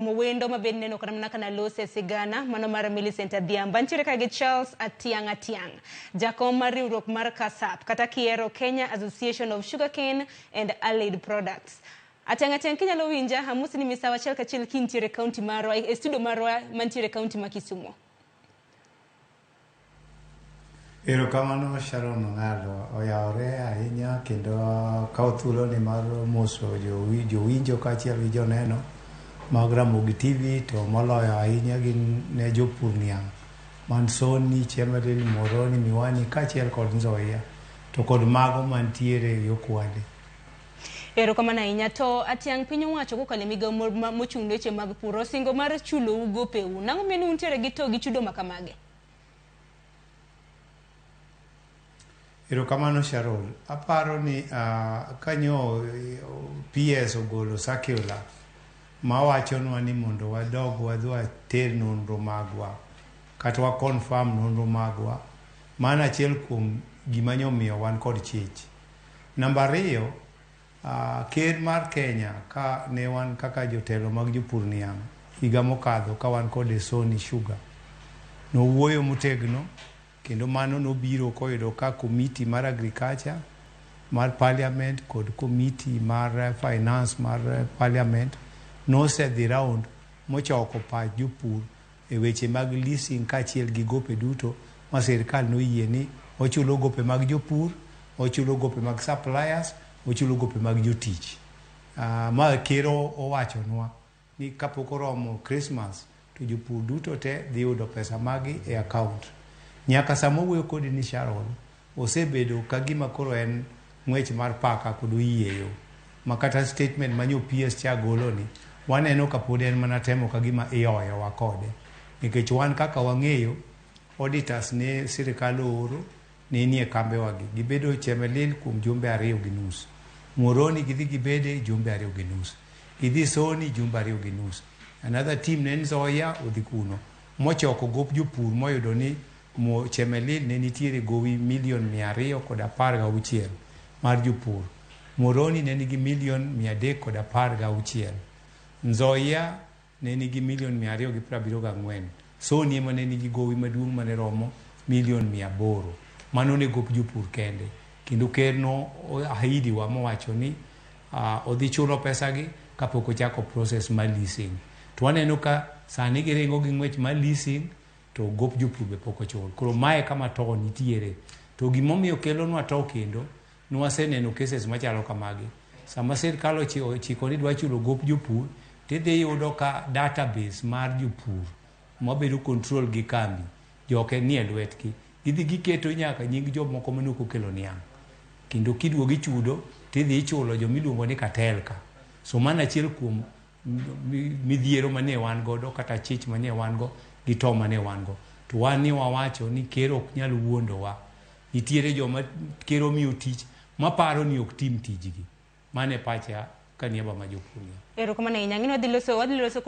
Wendo mabed neno kata mana kana lose sigana mano mar Millicent Adhiambo. Antiere ka gi Charles Atiang' Atiang', jakom mar riwruok mar KASAP kata kiero Kenya Association of Sugarcane and Allied Products. Atiang' Atiang' kinyalo winja, amosi ni misawa achiel kachiel kintiere kaunti marwa e studio marwa mantiere kaunti ma Kisumo. Erokamano Sharon Ong'alo, oyawore ahinya kendo akawo thuoloni mar moso jowinjo kaachiel gi joneno mag Ramogi TV to moloyo ahinya gin ne jopur niang' man Soni, Chemelil, Muhoroni, Miwani kaachiel kod Nzoia to kod mago mantiere yo Kwale. Erokamano ahinya. To Atiang' piny owacho kokalo e migawo mochung' ne weche mag pur osingo mar chulou gopeu. Nang'o miyo ni untiere gi to gi chudo ma kamage? Erokamano Sharon. Aparo ni kanyo PS ogolo circular mawachonwa ni mondo wadog wadhi water nonro magwa kata wa confirm nonro magwa. Mano achiel kuom gima nyomiyo wan kod chich. Namba ariyo, Ker mar Kenya ka ne wan kaka jotelo mag jopur niang' higa mokadho ka wan kod Sony Sugar, nowuoyo motegno kendo mano nobiro koyudo ka komiti mar agriculture mar parliament kod komiti mar finance mar parliament nosedhi round mochoko pach jopur e weche mag leasing kaachiel gi gope duto ma sirkal noyie ni ochulo gope mag jopur, ochulo gope mag suppliers, ochulo gope mag jotich. Ma ker owachonwa ni kapok oromo Christmas to jopur duto te dhi yudo pesa magi e account. Nyaka sama owuoyo kodi ni Sharon, osebedo ka gima koro en ng'wech mar paka kod oyieyo ma kata statement ma nyo PS cha golo ni waneno ka pod en mana temo ka gima ihoyowa kode nikech wan kaka wang'eyo auditors ne sirikal ooro ne nie kambewa gi gibedo Chemelil kuom jumbe 2.5, Muhoroni gidhi gibede jumbe 2.5, gidhi Soni jumbe 2.5, another team ne Nzoia odhi kuno mochoko gop jopur moyudo ni Chemelil ne nitiere gowi milion 216 mar jopur. Muhoroni ne nigi milion 316. Nzoia ne nigi milion 274. Soni ema ne nigi gowi maduong' mane romo milion 800. Mano ne gop jopur kende. Kendo ker no ahidi wa mowacho ni odhi chulo pesagi kapok ochako process mar leasing. To waneno ka sani giringo gi ng'wech mar leasing to gop jopur be pok ochul. Koro mae kama to nitiere. To gimomiyo kelonwa to kendo, nwaseneno cases machalo kamagi. Sama sirkal ochiko ni dwa chulo gop jopur, tidhi yudo ka database mar jopur mabedo control gi kambi, joke nie lwetgi. Gidhi giketo nyaka nying jomoko mane ok okelo niang'. Kendo kiduogo ichudo, tidhi ichulo jomiluongo ni cartel ka. So mano achiel kuom midhiero mane wan godo kata chich mane wan go gi to mane wan go. To wan ni wawacho ni ker ok nyal wuondowa. Nitiere joma ker omiyo tich maparo ni ok tim tijgi. Mano e pacha ka niaba ma jopur. Erokamano ahinya. Ng'eni wadhi loso.